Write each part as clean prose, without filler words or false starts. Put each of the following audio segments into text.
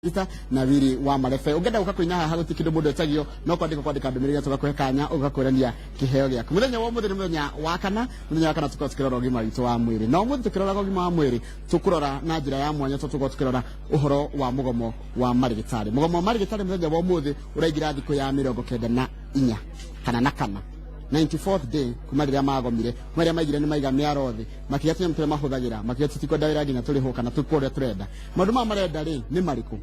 Peter na Willy wa Marebe. Ũngĩenda gũka kũina haha gũtirĩ kĩndũ mũndũ etagio, no kwandĩka kwandĩka ndũmĩrĩri tũgakũhe kanya ũgakwĩrania kĩheo gĩaku. Mũthenya wa ũmũthĩ nĩ mũthenya wa kana, mũthenya wa kana tũkoragwo tũkĩrora ũgima witũ wa mwĩrĩ. Na ũmũthĩ tũkĩroraga ũgima wa mwĩrĩ tũkũrora na njĩra ya mwanya tondũ tũkoragwo tũkĩrora ũhoro wa mũgomo wa marĩgĩtarĩ. Mũgomo wa marĩgĩtarĩ mũthenya wa ũmũthĩ ũraingĩra thikũ ya 94 kana na kana, 94th day kuma rĩrĩa magomire, kuma rĩrĩa maigire nĩ maiga mĩaro thĩ, makiuga tũnyamũ tũrĩa mahũthagĩra, makiuga tũtikwenda wĩra nginya tũrĩhwo kana tũkwo ũrĩa tũrenda. Maũndũ maya marenda rĩ nĩ marĩkũ?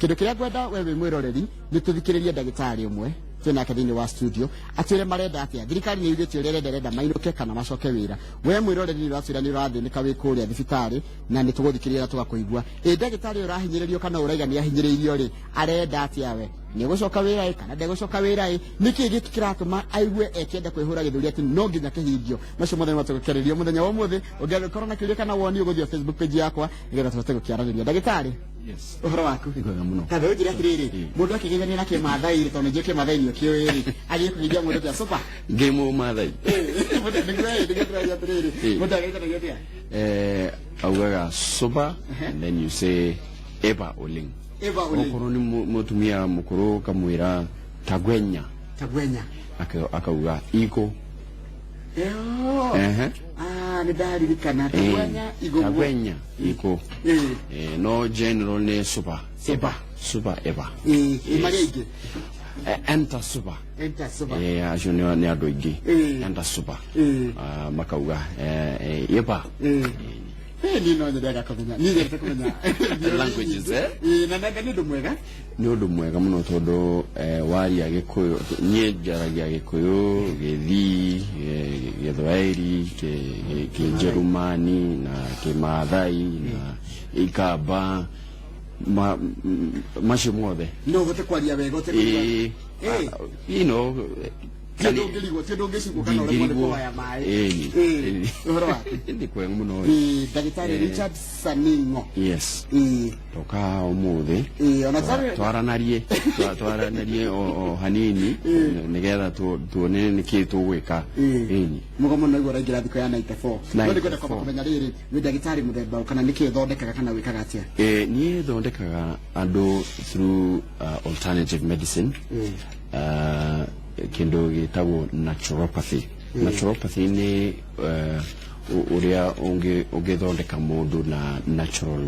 Kĩndũ kĩrĩa ngwenda we wĩ mwĩroreri nĩ tũthikĩrĩrie ndagĩtarĩ ũmwe twĩ nake thĩinĩ wa studio atwĩre marenda atĩa. Thirikari nĩ yugĩte ũrĩa ĩrenda, ĩrenda mainũke kana macoke wĩra. We mwĩroreri nĩ ũratwĩra nĩ ũrathĩnĩka wĩ kũrĩa thibitarĩ na nĩ tũgũthikĩrĩria na tũgakũigua. Ĩ ndagĩtarĩ ũyũ ũrahinyĩrĩrio kana ũraiga nĩ ahinyĩrĩirio rĩ, arenda atĩa we? Nĩ egũcoka wĩra ĩ kana ndegũcoka wĩra ĩ? Nĩkĩ gĩkĩ kĩratũma aigue ekĩenda kwĩhũra gĩthũri atĩ no nginya kĩhingio? Macio mothe nĩ matũgũkĩarĩrio mũthenya wa ũmũthĩ. Ũngĩkorwo na kĩũria kana woni ũgũthiĩ Facebook page yakwa nĩgetha tũhote gũkĩarĩrĩria. Ndagĩtarĩ, Yes. ũhoro waku? Nĩ kwega mũno. Kabe ũnjĩre atĩrĩrĩ, mũndũ akĩgeithania na kĩmathai rĩ, tondũ nĩnjũĩ kĩmathai nĩ ũkĩũĩ rĩ, agĩe kũgeithia mũndũ atĩa supa? Ngĩ mũmathai. Mũndũ nĩguo ĩ, nĩguo tũraria atĩrĩrĩ, mũndũ ageithanagia atĩa? Augaga supa and then you say eba oleng. Eba oleng. Okorwo nĩ mũtumia mũkũrũ ũkamwĩra tagwenya. Tagwenya. Akauga iko. Yoo. Ehe. Ah, nĩ ndaririkana. Tagwenya igũguo. Tagwenya iko. No general nĩ supa. Supa. Supa eba. Ĩ marĩa ingĩ? Enter supa. Enter supa. Acio nĩ andũ aingĩ. Enter supa. Ah, makauga eba. Niĩ no nyendaga kũmenya. Niĩ nyendete kũmenya languages, eh? Ĩ, na nĩ ũndũ mwega. Nĩ ũndũ mwega mũno tondũ waria Gĩkũyũ, niĩ njaragia Gĩkũyũ, Gĩthii, Gĩthwaĩri, Kĩnjerumani na Kĩmathai na Ikamba, macio mothe. No ũhote kwaria wega ũtekũigua. Ĩĩ, Ti ũndũ ũngĩrigwo, ti ũndũ ũngĩcukwo kana ũremwo nĩ kũhoya maĩ. Ĩni. Ĩ, ũhoro waku? Nĩ kwega mũno. Ĩ, ndagĩtarĩ Richard Saningo. Yes. Ĩ. Toka ũmũthĩ. Ĩ, ona twaranarie o hanini nĩgetha tuone nĩkĩ tũgwĩka. Ĩni. Mũgomo naguo ũraingĩra thikũ ya 94. No nĩngwenda kwamba 94. kũmenya rĩrĩ, wĩ ndagĩtarĩ mũthemba ũ kana nĩkĩ ũthondekaga kana wĩkaga atĩa? Niĩ thondekaga andũ through alternative medicine, kĩndũ gĩtagwo naturopathy. Naturopathy nĩ ũrĩa ũngĩthondeka mũndũ na natural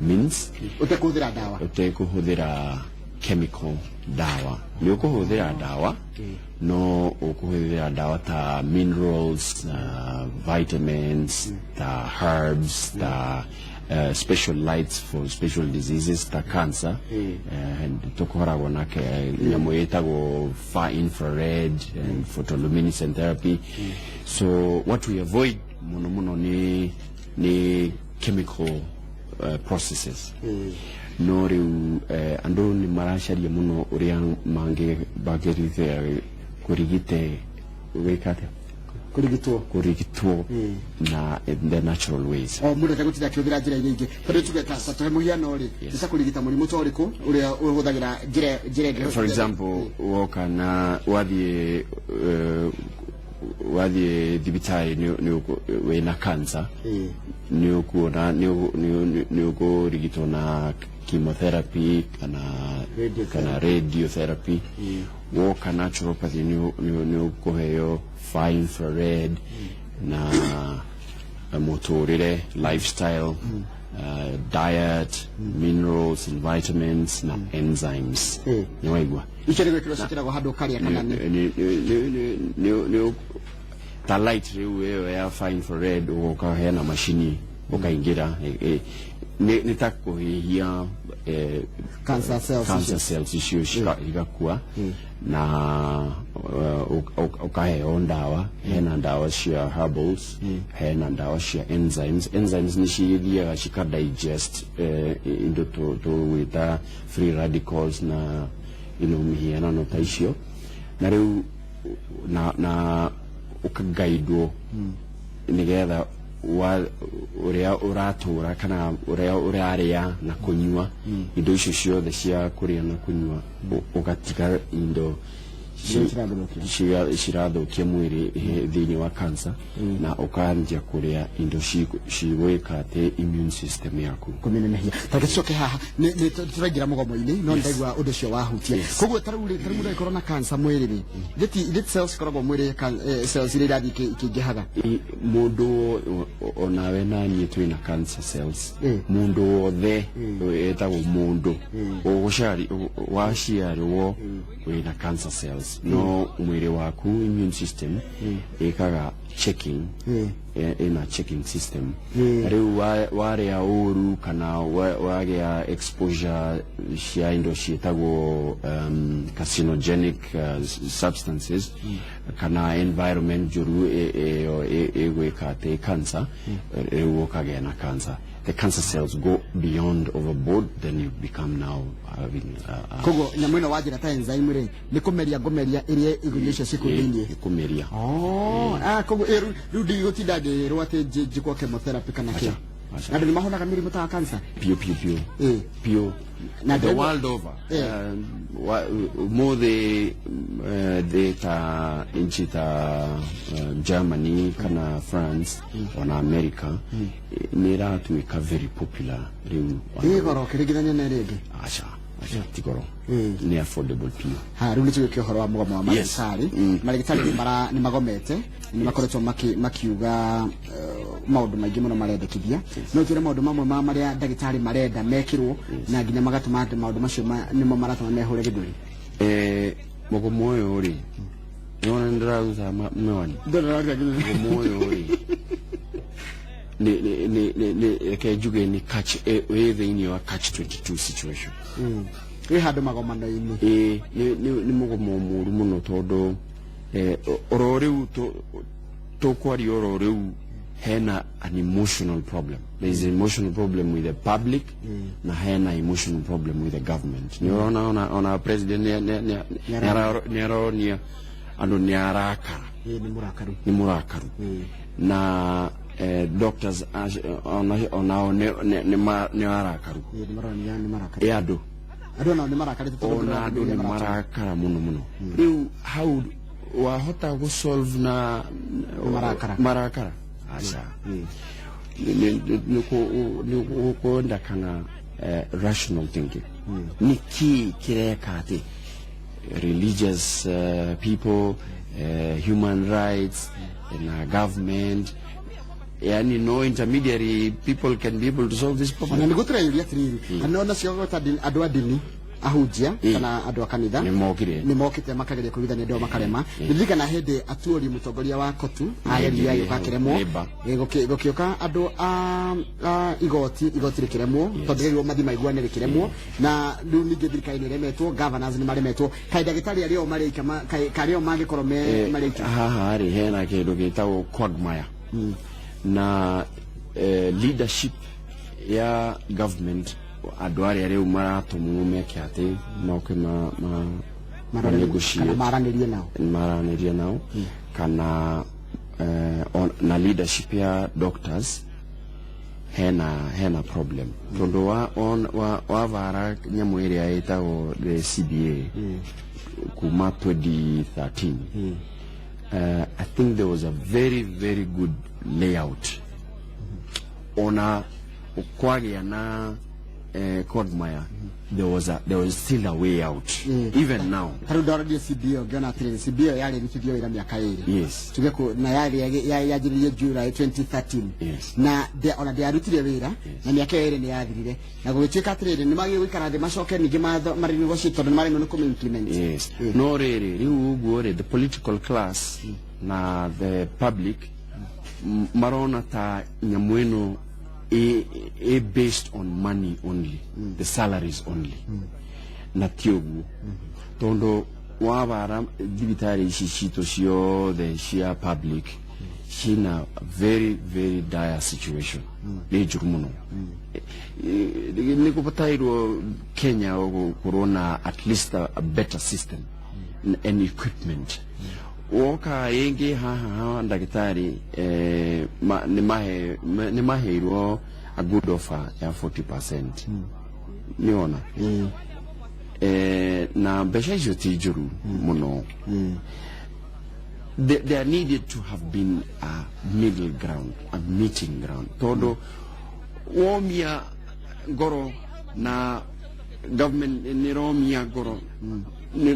means. Ũtekũhũthĩra ndawa. Ũtekũhũthĩra chemical ndawa. Nĩ ũkũhũthĩra ndawa, no ũkũhũthĩra ndawa ta minerals, vitamins, ta herbs, ta special lights for special diseases ta cancer. Tũkoragwo na nyamũ ĩtagwo far infrared and photoluminescent therapy. So what we avoid mũno mũno nĩ chemical processes. No rĩu andũ nĩ maracaria mũno ũrĩa mangĩrigite kũrigite gwĩka atĩa? Kũrigitwo. Kũrigitwo na in the natural ways. O mũndũ ategũtinda akĩhũthĩra njĩra iria ingĩ. Tondũ tuge ta tũhe mũhiano rĩ, Yes. nĩ ta kũrigita mũrimũ ta ũrĩkũ ũrĩa ũhũthagĩra njĩra ĩngĩ? For example, woka na wathiĩ thibitarĩ wĩna cancer, nĩ ũkuona nĩ ũkũrigitwo na chemotherapy kana Radiotherapy. Kana radiotherapy. Woka naturopathy nĩ ũkũheo far infrared na mũtũrĩre, lifestyle, diet, minerals and vitamins na enzymes. Nĩ waigua? Icio nĩ gwĩkĩrwo ciĩkĩragwo handũ ũkarĩa kana nĩ? Ta light rĩu ĩyo ya far infrared, ũgoka hena macini ũkaingĩra, nĩ ta kũhĩhia cancer cells cancer icio. Cells icio igakua na ũkaheo ndawa. Hena ndawa cia herbals, hena ndawa cia enzymes. Enzymes nĩ cithiaga cika digest indo tũgwĩta free radicals na mĩhianano ta icio, na rĩu na ũkagaidwo nĩgetha ũrĩa ũratũra kana ũrĩa ũrarĩa na kũnyua, indo icio ciothe cia kũrĩa na kũnyua, ũgatiga indo Iria cirathũkia. Cirathũkia mwĩrĩ thĩinĩ wa cancer, na ũkanjia kũrĩa indo cigwĩka atĩ immune system yaku. Kũmĩnenehia. Tareke tũcoke haha, nĩ tũraingĩra mũgomo-inĩ, no ndaigua ũndũ ũcio wahutia. Koguo ta rĩu rĩ, ta rĩu mũndũ angĩkorwo na cancer mwĩrĩ rĩ, gĩti cells cikoragwo mwĩrĩ, cells iria irathiĩ ikĩingĩhaga. Mũndũ onawe na niĩ twĩna cancer cells. Mũndũ wothe etagwo mũndũ ũgũcari waciarwo wĩna cancer cells, no mwĩrĩ waku, immune system ĩkaga checking. Ĩna checking system. Rĩu warĩa ũru kana wagĩa exposure cia indo ciĩtagwo carcinogenic substances kana environment njũru, ĩyo ĩgwĩka atĩ cancer, rĩu ũkagĩa na cancer. The cancer cells go beyond, overboard, then you become now having Koguo nyamũ ĩno wanjĩra ta enzyme rĩ, nĩ kũmeria ngũmeria ĩrĩa igunyũ icio ciĩ kũu thĩiniĩ. Kũmeria. Oh, koguo rĩu ndigũtinda ngĩrwo atĩ njĩkwo chemotherapy kana kĩ? Aca. Andũ nĩ mahonaga mĩrimũ ta ya cancer? Piũ piũ piũ. Piũ. Na the world over. Umuthi thĩ ta nchi ta Germany kana France, ona America, nĩ ĩratuĩka very popular rĩu. Ĩ goro ũkĩringithania na ĩrĩa ĩngĩ? Aca, aca, ti goro, nĩ affordable piũ. Ha, rĩu nĩ tũgĩũkia ũhoro wa mũgomo wa marĩgĩtarĩ. Marĩgĩtarĩ nĩ magomete, nĩ makoretwo makiuga maũndũ maingĩ mũno marendekithia. No twĩre maũndũ mamwe ma marĩa ndagĩtarĩ marenda mekĩrwo, na nginya magatũma atĩ maũndũ macio nĩmo maratũma mehũre gĩthũri? Mũgomo ũyũ rĩ, nĩwona nĩndĩraruta mĩwani. Mũgomo ũyũ rĩ, nĩ reke njuge nĩ catch, wĩ thĩinĩ wa catch 22 situation. Wĩ handũ magomano-inĩ. Ĩ, nĩ mũgomo mũru mũno, tondũ oro rĩu tũkwaria, oro rĩu hena an emotional problem. There is an emotional problem with the public na hena emotional problem with the government. Nĩ ũrona ona president nĩ aronia andũ nĩ arakara. Ĩ, nĩ mũrakaru. Nĩ mũrakaru. Na doctors onao nĩ arakaru. Ĩ, nĩ maronania nĩ marakaru. Ĩ, andũ. Andũ onao nĩ marakarĩte tondũ Ona andũ nĩ marakara. Marakara mũno mũno. Rĩu hau wahota gũsolve na Marakara. Marakara? Aca. Nĩ gũkwendekana rational thinking. Nĩ kĩ kĩreka atĩ religious people, human rights na government, yani no intermediary people can be able to solve this problem. Ona nĩguo tũreyũria atĩrĩrĩ, ana onacio gweta andũ a ndini, ahunjia kana andũ a kanitha. Nĩ mokire. Nĩ mokĩte makageria kũiguithania andũ ao, makarema. Ndirikana hĩndĩ Atuori, mũtongoria wa kotu, ageria agĩũka akĩremwo. Labour. Gũkĩũka andũ a igoti, igoti rĩkĩremwo, tondũ rĩu mathiĩ maiguane, rĩkĩremwo. Na rĩu ningĩ thirikari nĩ ĩremetwo, governors nĩ maremetwo. Kaĩ ndagĩtarĩ arĩa o marĩ aika karĩa o mangĩkorwo me marĩ aika? Haha rĩ, hena kĩndũ gĩtagwo quagmire na leadership ya government, andũ arĩa rĩu maratũmwo meke atĩ moke ma negotiate. Kana maranĩrie nao. Maranĩrie nao kana na leadership ya doctors, hena problem, tondũ wa wavara nyamũ ĩrĩa ĩtagwo the CBA kuma 2013, I think there was a very very good layout. Ona kwagĩa na quagmire, there was still a way out even now. Ta rĩu ndarorie CBO, ngĩona atĩrĩrĩ, CBO yarĩ rutithio wĩra mĩaka 2. Tuge na yarĩ yanjĩrĩirie July 2013. Na ona ndĩarutire wĩra na mĩaka ĩyo 2 nĩ yathirire, na gũgĩtuĩka atĩrĩrĩ, nĩ magĩrĩirwo gũikara thĩ, macoke ningĩ marenegotiate, tondũ nĩ maremwo nĩ kũmĩ-implement. No rĩrĩ, rĩu ũguo rĩ, the political class na the public marona ta nyamũ ĩno ĩ based on money only, the salaries only, na ti ũguo, tondũ wabara thibitarĩ ici citũ ciothe cia public ciĩna very very dire situation, nĩ njũru mũno. Nĩ gũbatairwo Kenya gũkorwo na at least a better system and equipment. Woka ĩngĩ haha haha, ndagĩtarĩ nĩ maheirwo a good offer ya 40%, nĩwona. Na mbeca icio ti njũru mũno. There needed to have been a middle ground, a meeting ground, tondu womia ngoro na government nĩromia ngoro,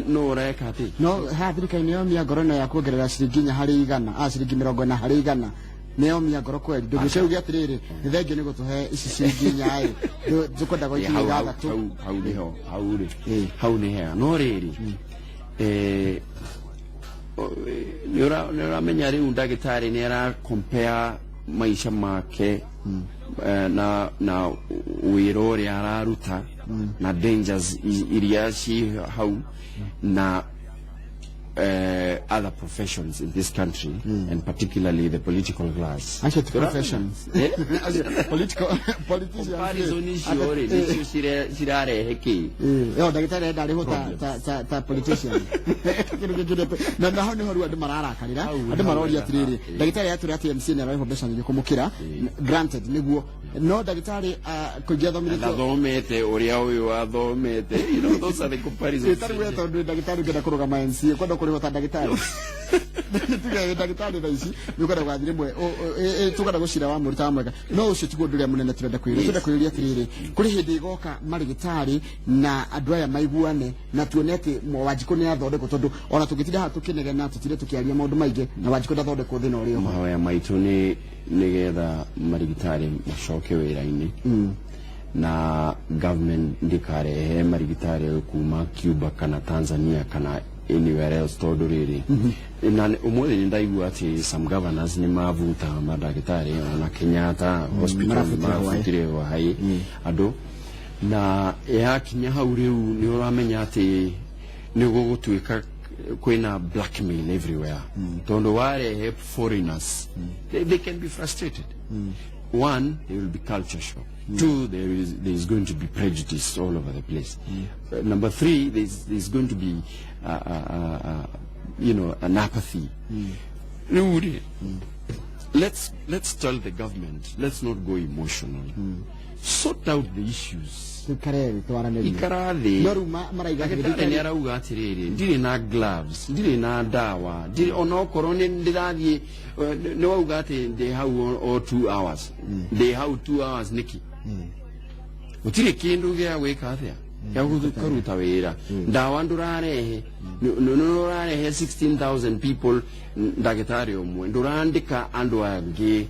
no ũreka atĩ No haha thirikari nĩ yomia ngoro ĩno ya kuongerera ciringi 4 harĩ 100, ciringi 40 harĩ 100, nĩ yomia ngoro kweli. Ndũngĩcauge atĩrĩrĩ, nĩ thengio nĩ gũtũhe ici ciringi 4 ĩ, tũkwenda gũikinya hau hau 6. Hau nĩho hau rĩ, hau nĩ hega, no rĩrĩ, nĩ ũramenya rĩu ndagĩtarĩ nĩ ara compare maica make na wĩra ũrĩa araruta na dangers iria ci hau na other professions in this country and particularly the political class. Acio ti professions. Eh? Acio political politicians. Comparison icio rĩ, nĩcio cirarehe kĩ? Yo ndagĩtarĩ enda arĩhwo ta politician. Kĩndũ kĩngĩ na hau nĩho rĩu andũ mararakarĩra. Hau Andũ maroria atĩrĩrĩ, hau. Ndagĩtarĩ atwĩra atĩ MC nĩ ararĩhwo mbeca nyingĩ kũmũkĩra. Granted, nĩguo, no ndagĩtarĩ kũingĩ athomithĩtio Ndathomete ũrĩa ũyũ athomete. You know, those are the comparisons. Tarĩ we tondũ ndagĩtarĩ ũngĩenda kũrũgama MC kwenda kũrĩhwo ta ndagĩtarĩ, tuge ndagĩtarĩ thaa ici nĩ ũkwenda gũgathiĩ rĩmwe tũkwenda gũcira wa mweri ta wa mweka, no ũcio tiguo ũndũ ũrĩa mũnene tũrenda kwĩria. Tũrenda kwĩria atĩrĩrĩ, kũrĩ hĩndĩ ĩgoka marĩgĩtarĩ na andũ aya maiguane na tuone atĩ Wanjikũ nĩ athondekwo, tondũ ona tũngĩtinda haha tũkĩnegena, tũtinde tũkĩaria maũndũ maingĩ na Wanjikũ ndathondekwo, thĩna ũrĩ oho. Mahoya maitũ nĩ nĩgetha marigitari macoke wĩra-inĩ na government ndĩkarehe marigitari kuma Cuba kana Tanzania kana anywhere else, tondũ rĩrĩ, na ũmũthĩ nĩ ndaigua atĩ some governors nĩ mavuta mandagĩtarĩ, ona Kenyatta Hospital nĩ Marabutire hwaĩ. Marabutire hwaĩ andũ, na yakinya hau rĩu nĩ ũramenya atĩ nĩ gũgũtuĩka kwĩna blackmail everywhere, tondũ warehe foreigners, they can be frustrated. One, there will be culture shock. Two, there is going to be prejudice all over the place. Number three, there is going to be an apathy. Rĩu rĩ, let's tell the government, let's not go emotional, sort out the issues. Tuikare thĩ twaranĩrie. Ikara thĩ. No rĩu maraiga atĩ Ndagĩtarĩ nĩ arauga atĩrĩrĩ, ndirĩ na gloves, ndirĩ na ndawa, ndirĩ onokorwo nĩ ndĩrathiĩ, nĩ wauga atĩ ndĩ hau o 2 hours, ndĩ hau 2 hours nĩkĩ? Gũtirĩ kĩndũ gĩa gwĩka atĩa, gĩa gũkaruta wĩra, ndawa ndũrarehe, nĩ ũrarehe 16,000 people, ndagĩtarĩ ũmwe, ndũrandĩka andũ angĩ,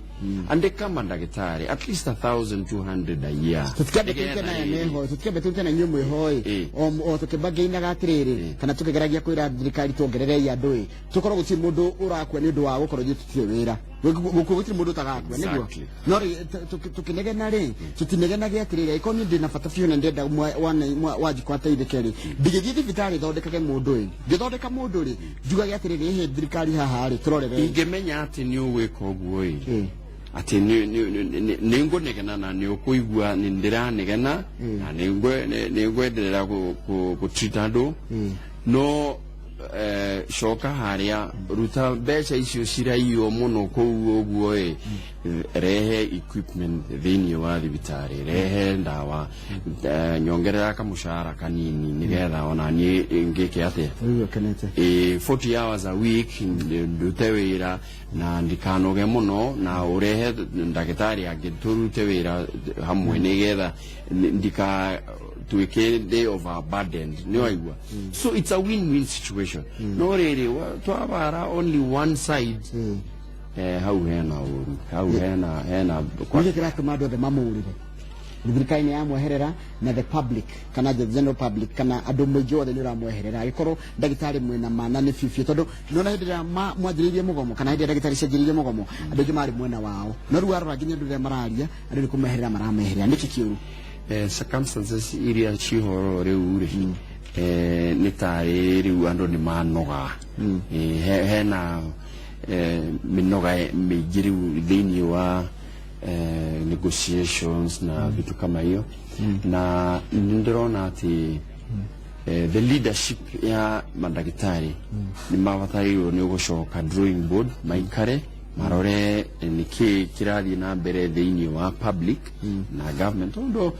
andĩka mandagĩtarĩ at least 1200 a year. Tũtikambe tũrute na neho, tũtikambe tũrute na inyuĩ mwĩhoĩ o tũkĩbangĩinaga atĩrĩrĩ, kana tũkĩgeragia kwĩra thirikari tuongererei andũ ĩ, tũkorwo gũtirĩ mũndũ ũrakua nĩ ũndũ wa gũkorwo ithuĩ tũtirĩ wĩra. Gũtirĩ mũndũ ũtagakua nĩguo. No rĩ, tũkĩnegena rĩ, tũtinegenage atĩrĩrĩ, angĩkorwo niĩ ndĩna bata biũ na ndĩrenda Wanjikũ ateithĩke rĩ, ndingĩthiĩ thibitarĩ thondekage mũndũ ĩ, ngĩthondeka mũndũ rĩ, njugage atĩrĩrĩ, ĩhĩ thirikari haha rĩ, tũrorere. Ingĩmenya atĩ nĩ ũgwĩka ũguo ĩ, atĩ nĩ ngũnegena na nĩ ũkũigua nĩ ndĩranegena na nĩ ngwenderera gũ-treat andũ, no coka harĩa, ruta mbeca icio ciraiywo mũno kũu ũguo ĩ, rehe equipment thĩinĩ wa thibitarĩ, rehe ndawa, nyongerera kamũcara kanini nĩgetha ona niĩ ngĩke atĩa. Rĩu ũkenete. 40 hours a week ndute wĩra na ndikanoge mũno, na ũrehe ndagĩtarĩ angĩ tũrute wĩra hamwe nĩgetha ndika tuĩke ndĩ overburdened, nĩ waigua? So it's a win-win situation, no rĩrĩ twabara only one side, hau hena ũru, hau hena Nĩkĩ kĩratũma andũ othe mamũrĩre? Thirikari nĩ yamweherera na the public kana the general public kana andũ mũingĩ wothe nĩ ũramweherera, agĩkorwo ndagĩtarĩ mwĩna mana nĩ biũ biũ, tondũ nĩwona hĩndĩ ĩrĩa mwanjĩrĩirie mũgomo kana hĩndĩ ĩrĩa ndagĩtarĩ cianjĩrĩirie mũgomo, andũ aingĩ marĩ mwena wao, no rĩu warora nginya andũ rĩrĩa mararia, andũ nĩ kũmeherera marameherera. Nĩkĩ kĩũru? Circumstances iria cihoro rĩu rĩ, nĩ tarĩ rĩu andũ nĩ manoga. Hena mĩnoga mĩingĩ rĩu thĩinĩ wa negotiations na vitu kama hiyo, na nĩ ndĩrona atĩ the leadership ya mandagĩtarĩ nĩ mabatarairwo nĩ gũcoka drawing board, maikare marore nĩkĩ kĩrathiĩ na mbere thĩinĩ wa public na government, tondũ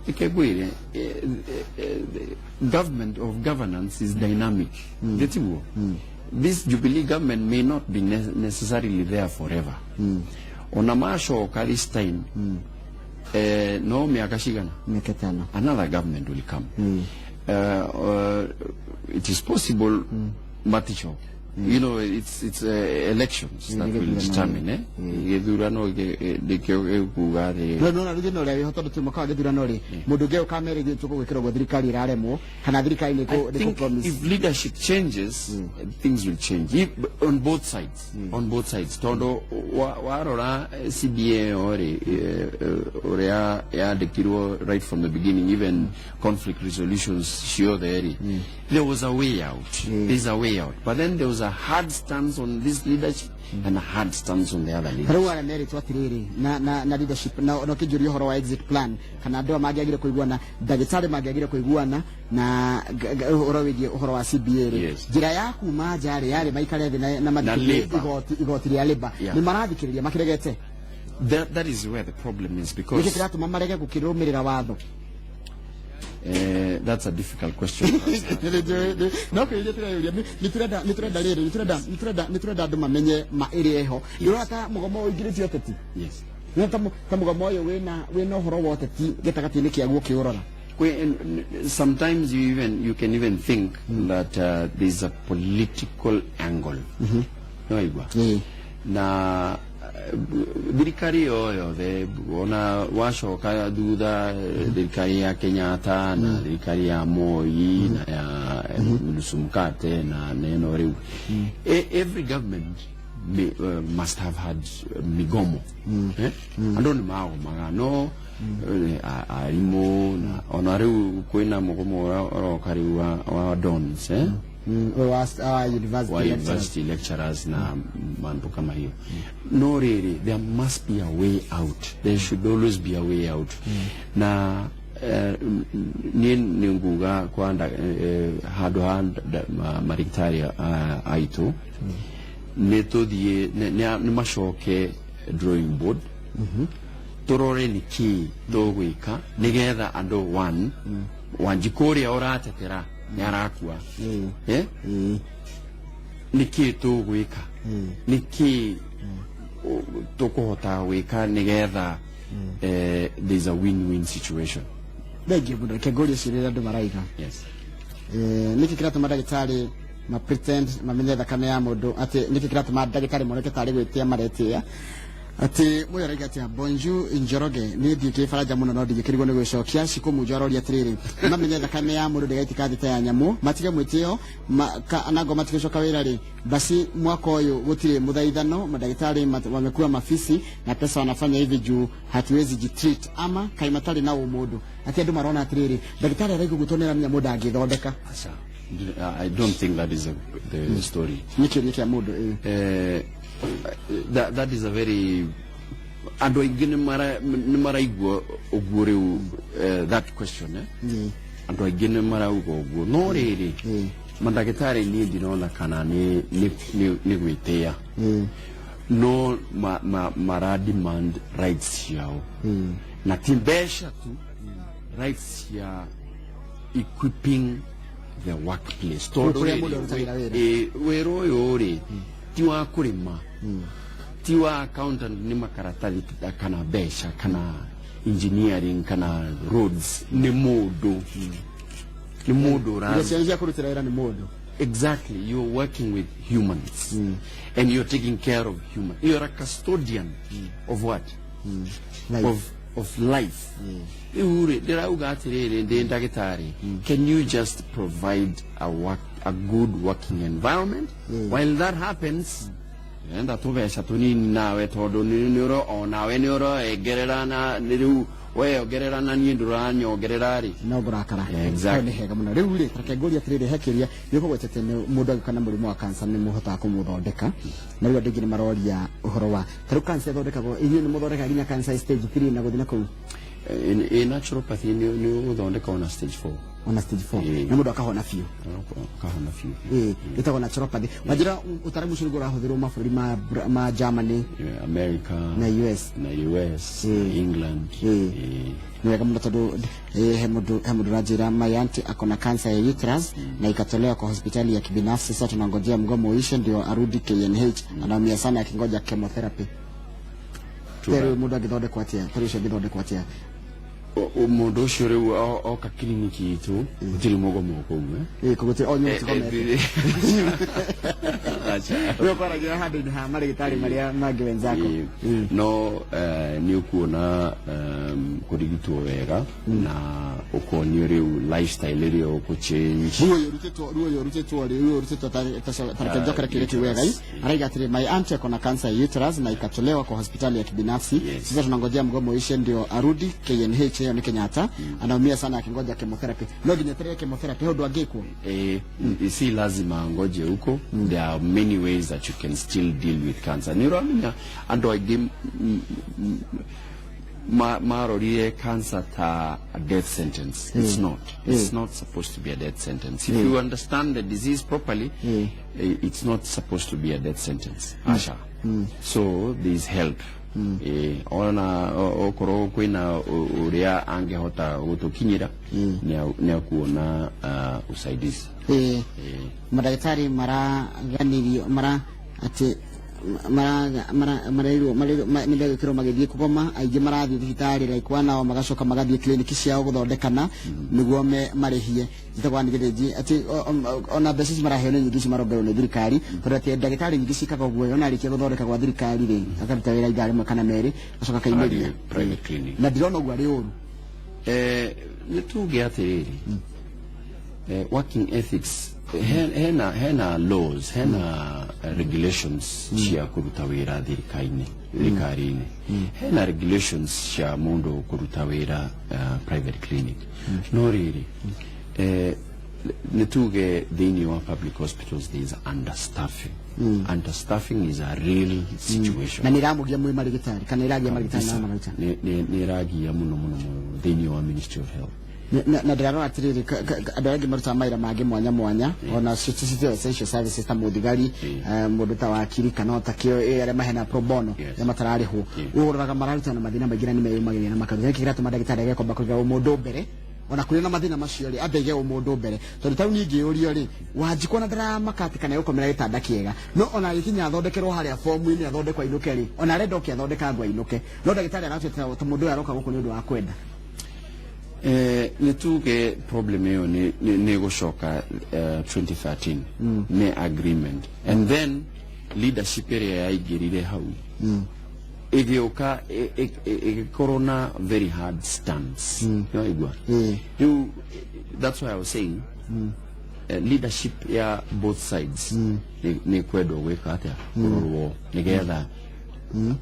Reke ngwĩre, government of governance is dynamic, ndĩtiguo? This Jubilee government may not be necessarily there forever. Ona macoka this time, no mĩaka cigana? Mĩaka 5. Another government will come. It is possible maticoke. It's elections that will determine, gĩthurano nĩkĩo gĩkuga atĩ No rĩngĩ no ũrĩa wĩho, tondũ twĩ mwaka wa gĩthurano rĩ, mũndũ ũngĩ ũkamere ithuĩ tũgũgwĩkĩra ũguo, thirikari ĩraremwo kana thirikari nĩ I think promise. If leadership changes, things will change. If, on both sides, on both sides. Tondũ warora CBA ĩyo rĩ, ũrĩa yandĩkirwo right from the beginning, even conflict resolutions ciothe rĩ, there was a way out. There's a way out. But then there was a hard stance on this leadership and a hard stance on the other leadership. Rĩu arĩa merĩtwo atĩrĩrĩ na leadership na ũkĩnjũria ũhoro wa exit plan, kana andũ aya mangĩagire kũiguana, ndagĩtarĩ mangĩagire kũiguana na ũhoro wĩgiĩ ũhoro wa CBA rĩ, njĩra ya kuma nja rĩ yarĩ maikare thĩ na mathikĩrĩrie Labour. igoti rĩa Labour. Nĩ marathikĩrĩria makĩregete. That is where the problem is Nĩkĩ because kĩratũma marege gũkĩrũmĩrĩra watho? That's a difficult question to answer. No kĩũria tũreyũria, nĩ tũrenda rĩrĩ, nĩ tũrenda andũ mamenye ma ĩrĩa ĩho. Ndĩrona ta mũgomo ũyũ ũingĩrĩtie ũteti. Nĩ ta mũgomo ũyũ wĩna ũhoro wa ũteti gĩtagatĩ-inĩ kĩaguo ũkĩũrora. Sometimes you can even think that there's a political angle. No igua. Na thirikari yo yothe, ona wacoka thutha, thirikari ya Kenyatta na thirikari ya Moi na ya nusu mkate na neno rĩu, every government must have had migomo, eh? Andũ nĩ magomaga, no arimũ na ona rĩu kwĩna mũgomo ũrĩa ũroka rĩu wa dons, eh? Wa university Wa lecturers. University lecturers na mambo kama hiyo. No rĩrĩ, there must be a way out. There should always be a way out. Na niĩ nĩ nguga kwa handũ ha marigitari aitũ, nĩ tũthiĩ nĩ macoke drawing board, tũrore nĩ kĩĩ tũgwĩka nĩgetha andũ one Wanjikũ ũrĩa ũratetera nĩ arakua, eh? Nĩ kĩĩ tũgwĩka, nĩ kĩĩ tũkũhota gwĩka nĩgetha there's a win-win situation. Thengiũ mũno. Reke ngũrie ciũria iria andũ maraiga. Yes. Nĩkĩ kĩratũma ndagĩtarĩ ma pretend mamenye thakame ya mũndũ, atĩ nĩkĩ kĩratũma ndagĩtarĩ moneke tarĩ gwĩtia maretĩa? Atĩ mũyũ arauga atĩa? Bonjour Njoroge, niĩ ndiĩ kĩbaranja mũno no ndingĩkĩrigwo nĩ gwĩcokia. Cikũmunjo aroria atĩrĩrĩ, mamenye thakame ya mũndũ ndĩgaitika thĩ ta ya nyamũ, matige mwĩtĩo anango matigũcoka wĩra rĩ. Basi mwaka ũyũ gũtirĩ mũthaithano, madagĩtarĩ wamekuwa mafisi na pesa, wanafanya hivi juu hatuwezi jitreat ama kai matarĩ na ũmũndũ. Atĩ andũ marona atĩrĩrĩ, ndagĩtarĩ araigua guo tondũ nĩaramenya mũndũ angĩthondeka. Aca. I don't think that is the story. Nĩ kĩũria kĩa mũndũ, ĩĩ. That is a very, andũ aingĩ nĩ maraigua ũguo rĩu, that question, eh? Andũ aingĩ nĩ marauga ũguo, no rĩrĩ, mandagĩtarĩ niĩ ndirona kana nĩ gwĩtĩa, no mara demand rights ciao, na ti mbeca tu, rights cia equipping the workplace, tondũ Kũrĩa rĩrĩ, mũndũ arutagĩra wĩra. Wĩra ũyũ rĩ ti wa kũrĩma, ti wa accountant, nĩ makaratathi kana mbeca kana engineering kana roads, nĩ mũndũ, nĩ mũndũ Indo ũra cianyu cia kũrutĩra wĩra nĩ mũndũ. Exactly. You're working with humans and you're taking care of human. You're a custodian of what? Life. Of life. Rĩu rĩ, ndĩrauga atĩrĩrĩ, ndĩ ndagĩtarĩ, can you just provide a good working environment? While that happens, enda tũbeca tũnini nawe, tondũ nĩ ũro onawe nĩ ũroengerera na nĩ rĩu weongerera na niĩ ndũranyongerera rĩ. No ngũrakara. Exactly. Hau nĩ hega mũno. Rĩu rĩ, reke ngũrie atĩrĩrĩ, he kĩũria nĩ ũkũgwetete, nĩ mũndũ angĩũka na mũrimũ wa cancer nĩ mũhotaga kũmũthondeka, na rĩu andũ aingĩ nĩ maroria ũhoro wa ta rĩu cancer ĩthondekagwo, inyuĩ nĩ mũthondekaga nginya cancer stage 3 na gũthiĩ na kũu? In naturopathy nĩ ũgũthondeka ona stage 4. Ona stage 4? Ĩĩ. Na mũndũ akahona biũ? Kahona biũ. Ĩĩ, ĩtagwo naturopathy. Wanjĩra ũtaramu ũcio nĩguo ũrahũthĩrwo mabũrũri ma Germany? Yeah, America. Na US. Na US na England. Ĩĩ. Nĩ wega mũno tondũ he mũndũ ũranjĩra, "My auntie ako na cancer ya uterus na ikatolewa kwa hospitali ya kibinafsi. Sasa tunangojea mgomo uishe ndio arudi KNH. Anaumia sana akingoja chemotherapy." Too bad. Rĩu mũndũ angĩthondekwo atĩa? Tarĩu ũcio angĩthondekwo atĩa? Mũndũ ũcio rĩu oka kiriniki itũ, gũtirĩ mũgomo kũu, eh? Ĩĩ, kũgũtirĩ o nyũmba tigomete. Acha. Rĩu ũkwaragia handũ-inĩ ha marĩgĩtarĩ marĩa mangĩ wenzako. Ĩĩ. No nĩ ũkuona kũrigitwo wega na ũkonio rĩu lifestyle ĩrĩa ũkũ change. Ruo ũyũ rutĩtwo rĩ, ruo rutĩtwo tareke njokere kĩrĩa kĩu wega. Araiga atĩrĩ, "My auntie ako na cancer ya uterus na ikatolewa kwa hospitali ya kibinafsi. Sasa tunangojea mgomo uishe ndio arudi KNH," hiyo ni Kenyatta. "Anaumia sana akingoja chemotherapy." No nginya eterere chemotherapy ũndũ angĩkwo? Si lazima angoje huko. There are many ways that you can still deal with cancer. Nĩ ũramenya andũ aingĩ marorire cancer ta a death sentence. It's not. It's not supposed to be a death sentence. If you understand the disease properly, it's not supposed to be a death sentence. Asha. So there is help. Ona okorwo kwĩna ũrĩa angĩhota gũtũkinyĩra, nĩ akuona usaidizi. Mandagĩtarĩ maraganirio mara atĩ marerirwo nĩndagĩkĩrwo magĩthiĩ kũgoma. Aingĩ marathiĩ thibitarĩ like 1 hour, magacoka magathiĩ kliniki ciao gũthondekana nĩguo marĩhie. Njĩtagwo nĩ Gĩthĩnji atĩ ona mbeca ici maraheo nĩ nyingĩ, ici marongererwo nĩ thirikari, tondũ atĩ ndagĩtarĩ nyingĩ ciĩkaga ũguo. Ona arĩkia gũthondeka gwa thirikari rĩ, akaruta wĩra ithaa rĩmwe kana merĩ, acoka akaimĩria Agathiĩ private clinic. Na ndirona ũguo arĩ ũru. Nĩ tuge atĩrĩrĩ, working ethics, hena laws, hena regulations cia kũruta wĩra thirikari-inĩ, hena regulations cia mũndũ kũruta wĩra private clinic. No rĩrĩ, nĩ tuge thĩinĩ wa public hospitals there is understaffing. Understaffing is a real situation. Na nĩ ĩramũgia mwĩ marĩgĩtarĩ kana ĩragia marĩgĩtarĩ na maruta? Nĩ ĩragia mũno mũno mũno thĩinĩ wa Ministry of Health. Na ndĩrarora atĩrĩrĩ, andũ arĩa angĩ marutaga mawĩra mangĩ mwanya mwanya, ona cio essential services ta mũthigari, mũndũ ta wakiri kana o ta kĩo, arĩa mahena pro bono, arĩa matararĩhwo, ũroraga mararuta na mathĩna maingĩ na nĩ meyũmagĩrĩria na makaruta. Nĩkĩ kĩratũma ndagĩtarĩ agekomba kũiga ũmũndũ mbere ona kũrĩ na mathĩna macio rĩ, ambe aige ũmũndũ mbere? Tondũ tarĩu niĩ ngĩũrio rĩ, Wanjikũ ona ndaramaka atĩ kana egũkomera gĩtanda kĩega, no ona agĩkinya athondekerwo harĩa fomu-inĩ, athondekwo ainũke rĩ, ona arenda oke athondeka ngo ainũke, no ndagĩtarĩ aratuĩka ta mũndũ ũyũ aroka gũkũ nĩ ũndũ wa kwenda. Nĩ tuge problem ĩyo nĩ gũcoka 2013 nĩ agreement, and then leadership ĩrĩa yaingĩrire hau ĩgĩũka ĩgĩkorwo na very hard stance. Nĩwaigua? Rĩu that's why I was saying leadership ya both sides nĩ kwendwo gwĩka atĩa, kũrorwo nĩgetha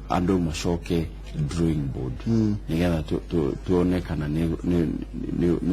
andũ macoke drawing board, nĩgetha tuone kana nĩ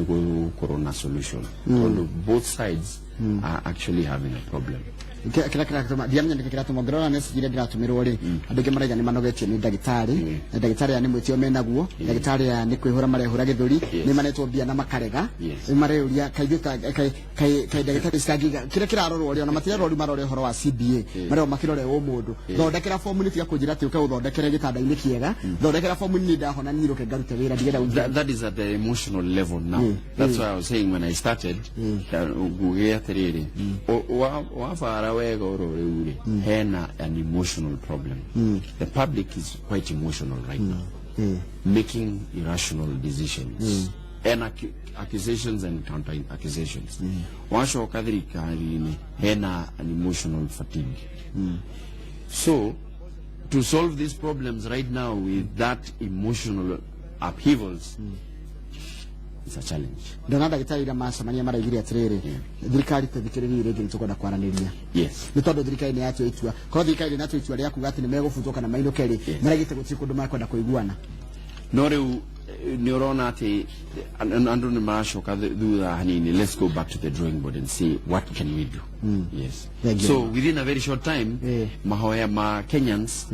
gũkorwo na solution, tondũ both sides are actually having a problem. Kĩrĩa kĩratũma ndiamenya nĩkĩ kĩratũma, ngĩrora message iria ndĩratũmĩrwo rĩ, andũ aingĩ maraiga nĩ manogetio nĩ ndagĩtarĩ, na ndagĩtarĩ aya nĩ mwĩtĩo menaguo, ndagĩtarĩ aya nĩ kwĩhũra marehũra gĩthũri, nĩ manetwo mbia na makarega. Nĩ mareyũria kaithuĩ ta kaĩ ndagĩtarĩ citangĩiga kĩrĩa kĩrarorwo rĩ, ona matirarorwo rĩu, marore ũhoro wa CBA, marerwo makĩrore ũmũndũ. Thondekera fomu, nĩ tiga kũnjĩra atĩ ũke ũthondekere gĩtanda-inĩ kĩega, thondekera fomu niĩ ndahona nyirũke ngarute wĩra ndigenda. That is at the emotional level now. That's why I was saying when I started, nguge atĩrĩrĩ, wabara wega oro rĩu rĩ, hena an emotional problem. The public is quite emotional right now, making irrational decisions and accusations and counter accusations. Wacoka thirikari-inĩ, hena an emotional fatigue. So to solve these problems right now with that emotional upheavals, it's a challenge. Ndona ndagĩtarĩ iria macemania maraigire atĩrĩrĩ, thirikari tũthikĩrĩrie rĩngĩ, nĩ tũkwenda kwaranĩria. Nĩ tondũ thirikari nĩ yatua itua, korwo thirikari ndĩnatua itua rĩa kuga atĩ nĩ megũbutwo kana mainũke rĩ, maraigĩte gũtirĩ kũndũ mekwenda kũiguana. No rĩu nĩ ũrona atĩ andũ nĩ maracoka thutha hanini. Let's go back to the drawing board and see what can we do. Yes. Thank you. So within a very short time, mahoya ma Kenyans,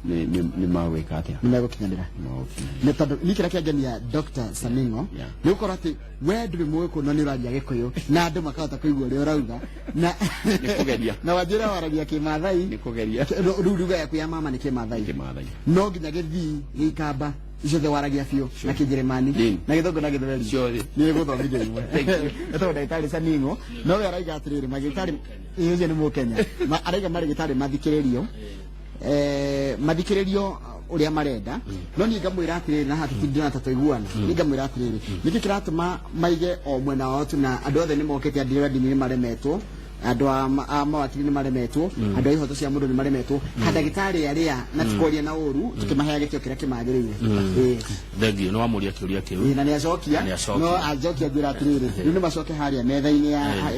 Nĩ magwĩka atĩa? Nĩ megũkinyanĩra. Nĩ magũkinyanĩra. Nĩ tondũ ni kĩrĩa kĩangenia Dr. Saningo Yeah. nĩ gũkorwo atĩ we ndũrĩ mũgĩkũyũ no nĩ ũraria gĩkũyũ na andũ makahota kũigua ũrĩa ũrauga na Nĩ kũgeria. Na wanjĩra waragia kĩmathai. Nĩ kũgeria. Rĩu lugha yaku ya mama nĩ kĩmathai? Kĩmathai. No nginya gĩthii, gĩikamba, ciothe waragia biũ, na kĩnjĩrĩmani na gĩthũngũ na gĩthweri? Ciothe. Nĩ gũthomithia imwe. Thank you. Etagwo ndagĩtarĩ Saningo, no we araiga atĩrĩrĩ, magĩtarĩ ũcio nĩ mũkenya. Araiga marĩgĩtarĩ mathikĩrĩrio, mathikĩrĩrio ũrĩa marenda. No niĩ ngamwĩra atĩrĩrĩ, na haha tũtindĩna ta twaiguana, niĩ ngamwĩra atĩrĩrĩ, nĩkĩ kĩratũma maige o mwena wao tu na andũ othe nĩ mokĩte? Andũ a ndini nĩ maremetwo, andũ a mawakiri nĩ maremetwo, andũ a ihoto cia mũndũ nĩ maremetwo, ndagĩtarĩ arĩa na tikwaria na ũru, tũkĩmaheaga gĩtĩo kĩrĩa kĩmagĩrĩire. Ĩĩ. Thengio nĩ wamũria kĩũria kĩu. Ĩĩ, na nĩ acokia. Nĩ acokia. No acokia njĩra atĩrĩrĩ, rĩu nĩ macoke harĩa metha-inĩ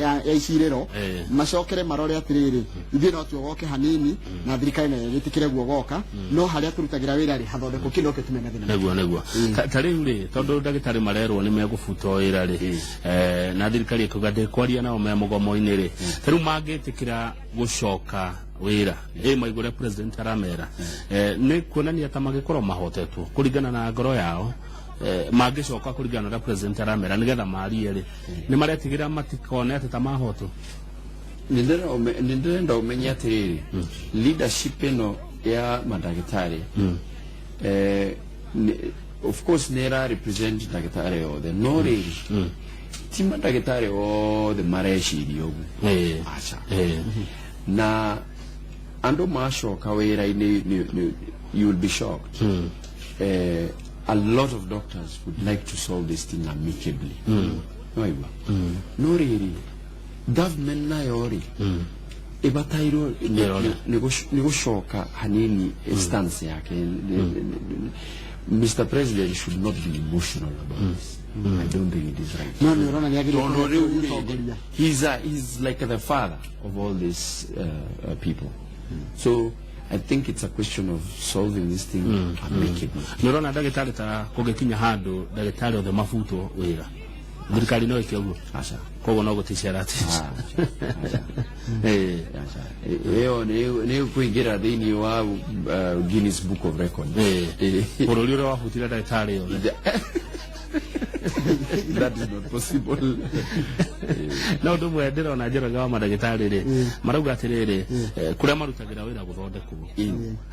ya icirĩro, macokere marore atĩrĩrĩ, ithuĩ no tuogoke hanini na thirikari nayo ĩgĩtĩkĩre guogoka, no harĩa tũrutagĩra wĩra rĩ hathondekwo, kĩ no kĩtume mathĩna. Nĩguo ta rĩu rĩ, tondũ ndagĩtarĩ marerwo nĩ megũbutwo wĩra rĩ, na thirikari ĩkauga ndĩkwaria nao me mũgomo-inĩ rĩ, ta rĩu mangĩtĩkĩra gũcoka wĩra ĩ maigũ ũrĩa president aramera, nĩ kuonania ta magĩkorwo mahotetwo kũringana na ngoro yao. Mangĩcoka kũringana na ũrĩa president aramera nĩgetha marie rĩ, nĩ maretigĩra matikone atĩ ta mahotwo. Nĩ ndĩrenda ũmenye atĩrĩrĩ, leadership ĩno ya mandagĩtarĩ, of course nĩ ĩra represent ndagĩtarĩ othe, no rĩrĩ, ti mandagĩtarĩ othe mareciria ũguo. Aca. Na andũ macoka wĩra-inĩ, you will be shocked. A lot of doctors would like to solve this thing amicably. Nĩwaigua? No rĩrĩ, government nayo rĩ, ĩbatairwo Ĩrore. nĩ gũcoka hanini stance yake. Mr. President should not be emotional about this. I don't think it is right. No nĩ ũrona nĩ agĩrĩire Tondũ rĩu rĩ, gũtongoria. he's like the father of all these people. So I think it's a question of solving this thing amicably. Nĩ ũrona ndagĩtarĩ ta kũngĩkinya handũ ndagĩtarĩ othe mabutwo wĩra, thirikari no ĩke ũguo? Aca. Koguo no gũticia aratica. Aca. Aca. Ĩyo nĩ kũingĩra thĩinĩ wa Guinness Book of Records. Bũrũri ũrĩa wabutire ndagĩtarĩ othe. That is not possible. No ũndũ ũmwe ndĩrona Njoroge wa mandagĩtarĩ rĩ, marauga atĩrĩrĩ, kũrĩa marutagĩra wĩra gũthondekwo,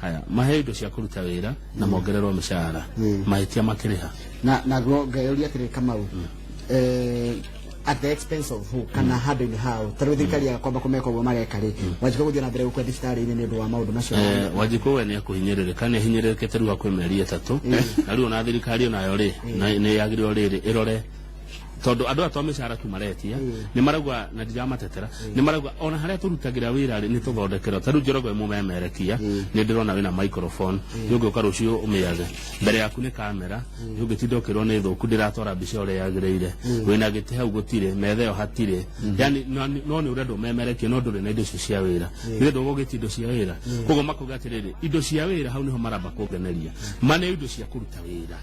haya mahe indo cia kũruta wĩra na mongererwo mĩcara, mahĩtia makĩrĩha. Na naguo ngayũria atĩrĩrĩ, Kamau, at the expense of who, kana handũ-inĩ hao? Ta rĩu thirikari ya kwamba kũmeka ũguo mareka rĩ, Wanjikũ gũthiĩ na mbere gũkua thibitarĩ-inĩ nĩ ũndũ wa maũndũ macio? Wanjikũ we nĩ akũhinyĩrĩrĩka, nĩ ahinyĩrĩrĩkĩte rĩu hakuhĩ mĩeri 3. Na rĩu ona thirikari onayo rĩ, nĩ yagĩrĩirwo rĩrĩ ĩrore, tondũ andũ aya to mĩcara tu maretia, nĩ marauga, na ndiramatetera, nĩ marauga ona harĩa tũrutagĩra wĩra rĩ, nĩ tũthondekerwo. Ta rĩu Njoroge mũmemerekia, nĩ ndĩrona wĩna microphone, nĩ ũngĩũka rũciũ ũmĩage mbere yaku, nĩ kamera, nĩ ũngĩtinda ũkĩrwo nĩ thũku, ndĩratwara mbica ũrĩa yagĩrĩire, wĩna gĩtĩ hau gũtirĩ, metha ĩyo hatirĩ, yani no nĩ ũrenda ũmemerekie, no ndũrĩ na indo icio cia wĩra, nĩ ndũgũgĩtia indo cia wĩra. Koguo makauga atĩrĩrĩ, indo cia wĩra hau nĩho maramba kũngeneria, maneo indo cia kũruta wĩra,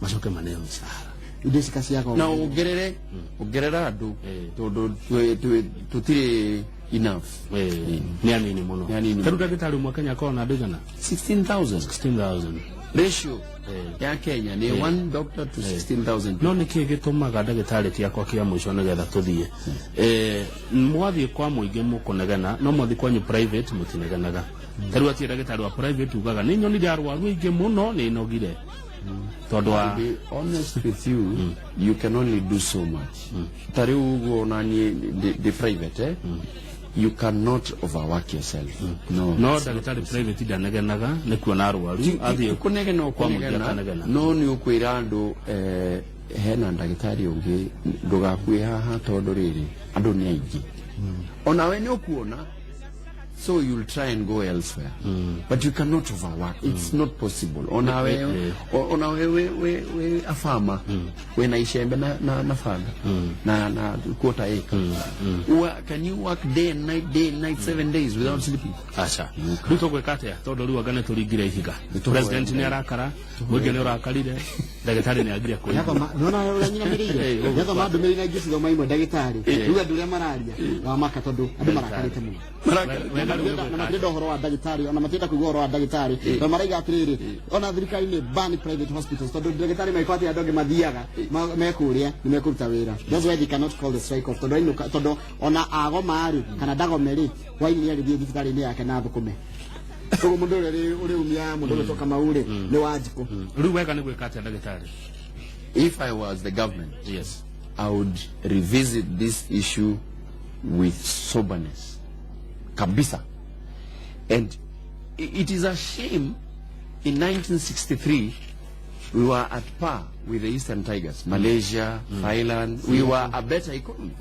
macoke maneo mĩcara. Indo ici kaciaga. Na ongerere andũ, tondũ tũtirĩ enough. Nĩ anini mũno. Nĩ anini. Ta rĩu ndagĩtarĩ ũmwe Kenya akoragwo na andũ igana? 16,000. 16,000. Ratio ya Kenya nĩ one doctor to 16,000. No nĩ kĩĩ gĩtũmaga ndagĩtarĩ kĩakwa kĩa mũico nĩgetha tũthiĩ, mwathiĩ kwa mũingĩ mũkũnegena, no mwathiĩ kwanyu private mũtinegenaga? Ta rĩu atirĩ ndagĩtarĩ wa private ugaga nĩ nyonire arwaru aingĩ mũno, nĩ nogire tondũ wa To be honest with you, you can only do so much. Ta rĩu ũguo ona niĩ ndĩ private, eh? You cannot overwork yourself. No. No ndagĩtarĩ private ndanegenaga nĩ kuona arwaru, athiĩ Kũnegena kwa mũingĩ ũkũnegena, akanegena. No nĩ ũkwĩra andũ, hena ndagĩtarĩ ũngĩ, ndũgakue haha, tondũ rĩrĩ andũ nĩ aingĩ, onawe nĩ ũkuona, so you'll try and go elsewhere, but you cannot overwork. It's not possible. Onawe onawe we a farmer wena icembe na banga na quarter acre. Can you work day and night, day and night, 7 days without sleeping? Aca. Rĩu tũgwĩka atĩa, tondũ rĩu anga nĩ tũringire ihiga? Nĩ tũkũenda. President nĩ arakara, mũingĩ nĩ ũrakarire, ndagĩtarĩ nĩ agire kũigua. Nĩathoma, nĩwona ũrĩa nyinamĩrĩire, nĩathoma ndũmĩrĩri na ingĩcithoma imwe, ndagĩtarĩ rĩu andũ ũrĩa mararia wamaka, tondũ andũ marakarĩte mũno. We Wega rĩu na nĩ gwĩka matirenda ũhoro wa ndagĩtarĩ, ona matirenda kũigua ũhoro wa ndagĩtarĩ, tondũ maraiga atĩrĩrĩ, ona thirikari nĩ ban private hospitals, tondũ ndagĩtarĩ magĩkorwo atĩ andũ angĩ mathiaga mekũrĩa nĩ mekũruta wĩra. That's why they cannot call the strike off, tondũ ainũka, tondũ ona agoma rĩ kana ndagome rĩ, hwainĩ nĩ agĩthiĩ thibitarĩ-inĩ yake na thũkũme. Koguo mũndũ ũrĩa ũrĩumia mũndũ ũgĩtwo Kamau rĩ nĩ Wanjikũ. Rĩu wega nĩ gwĩka atĩa, ndagĩtarĩ? If I was the government, Yes. I would revisit this issue with soberness. Kabisa. And it is a shame, in 1963 we were at par with the Eastern Tigers, Malaysia, Thailand. We were a better economy.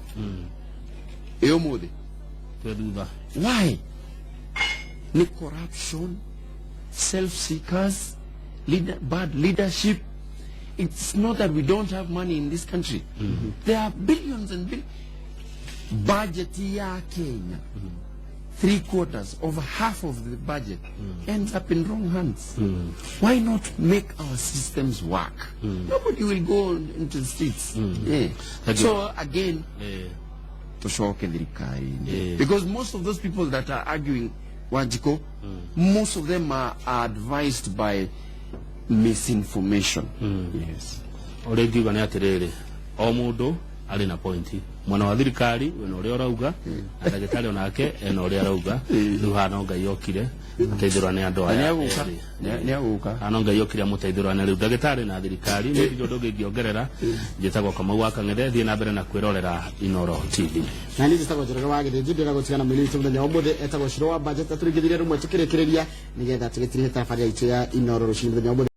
Ĩũmũthĩ. Twĩ thutha. Why? Ni corruption, self-seekers, bad leadership. It's not that we don't have money in this country. There are billions and billions. Budget ya Kenya, three quarters, over half of the budget ends up in wrong hands. Why not make our systems work? Nobody will go into the streets. Yeah. Thank you. So again, tucoke thirikari-inĩ, because most of those people that are arguing, Wanjiko, most of them are advised by misinformation, yes. Ũrĩa ingiuga nĩ atĩrĩrĩ, o mũndũ arĩ na point. Mwena wa thirikari wĩna ũrĩa ũrauga, na ndagĩtarĩ onake ena ũrĩa arauga. Rĩu haha no Ngai okire ateithũrane andũ Na aya nĩagũka. erĩ. Nĩagũka. Haha no Ngai okire amũteithũrane rĩu, ndagĩtarĩ na thirikari. Nĩ ndirĩ ũndũ ũngĩ ingĩongerera. Njĩtagwo Kamau wa Kang'ethe. Thiĩ na mbere na kwĩrorera Inoro TV. Na niĩ njĩtagwo Njoroge wa Gĩthĩnji. Ndĩrenda gũtigana mwĩrĩ witũ mũthenya wa ũmũthĩ etagwo Ciro wa Budget, atũringithĩrie rũmwe tũkĩrĩkĩrĩria nĩgetha tũgĩtirihe tabarĩra itũ ya Inoro rũcinĩ mũthenya wa ũmũthĩ.